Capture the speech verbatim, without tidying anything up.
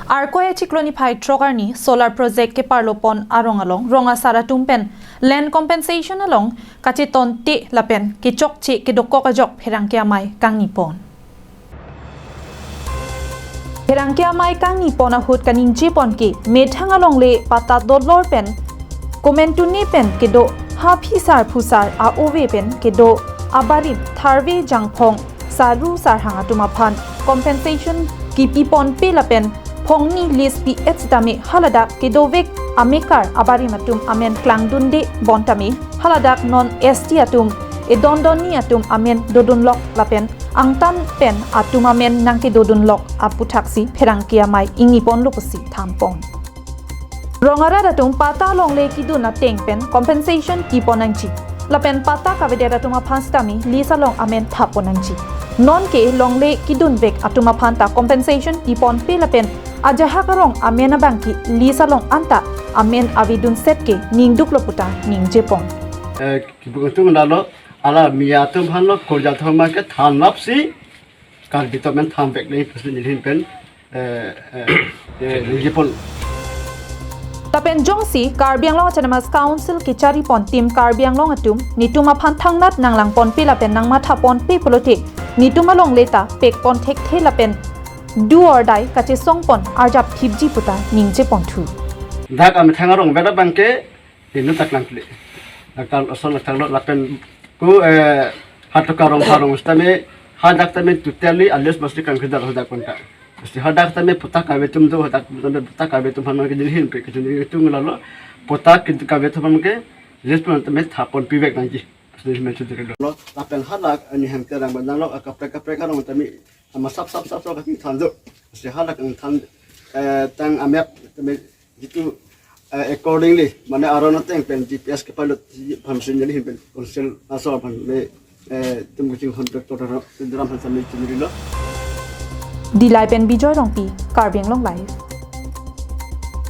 Arkoi achiklo niphai throk arni solar project keparlopon arong along rong asar atum pen land compensation along kachetonte lapen kechokche kedokok ajok pherangke amei kangnipon. Pherangke amei kangnipon ahut kaningjepon ke methang alongle patta dolor pen komentune pen kedo ha phisar phusar a-ove pen kedo abarim tharve jangphong saru sarhang atum aphan compensation kipiponpe lapen phongni lease pi-et sitame haladak kedovek amekar abarim atum amen klangdunde bontame haladak non S T atum edondonni atum amen dodunlok lapen angtan pen atum amen nangkedodunlok aputhaksi pherangke amei ingniponlo pusi thanpon. Rong arat atum patta alongle kedun ateng pen compensation kipon nangji. Lapen patta kavedet atum aphan sitame lease along amen thapon nangji. Nonke longle kedunvek atum aphan ta compensation kiponpe lapen ajahak arong amen abangke lease along anta amen avedunset ke ningduklo puta ningjepon. Eh, kibuk atum dalo, ala Miya atum aphanlo, Korja atum aphan ke thanlapsi Karbi atum amen thanvek le pusi nelihin pen, eh, eh, eh, ningjepon. Lapen jongsi Karbi Anglong Autonomous Council kecharipon Team Karbi Anglong atum netum aphan thangnat nanglangponpe lapen nangmathaponpe pulote netum alongle ta pekpon thekthe lapen do or die kachesongpon arjap thipji puta ningjeponthu. Dak amethang arong vet abangke inut ta klangkle. Laktar ason laktarlo lapen ko, eh, Hatoka rong tharong sitame hadak tame totally a-lease mesti kangkidar hadak pon ta. Mesti hadak tame patta kave atum do, hadak tame patta kave atum aphan ke nelihin pe ke nelihin atum lalo. Patta ke kave atum aphan ke lease pon tame thaponpivek nangji. Mesti nelihin atum dolo. Lapen hadak ani hang terang bandang lo, akaprek kaprek arong tame ama sap sap sap sap kaki than do. Mesti hadak ang than, eh, tang amep tame jitu, eh, accordingly, mane aron ateng pen G P S kepalot phamsi nelihin pen council aso aphan le, eh, tum kuching contractor ram aphan sami chunrilo. Dillai pen Bijoy Rongpi, Karbi Anglong Live.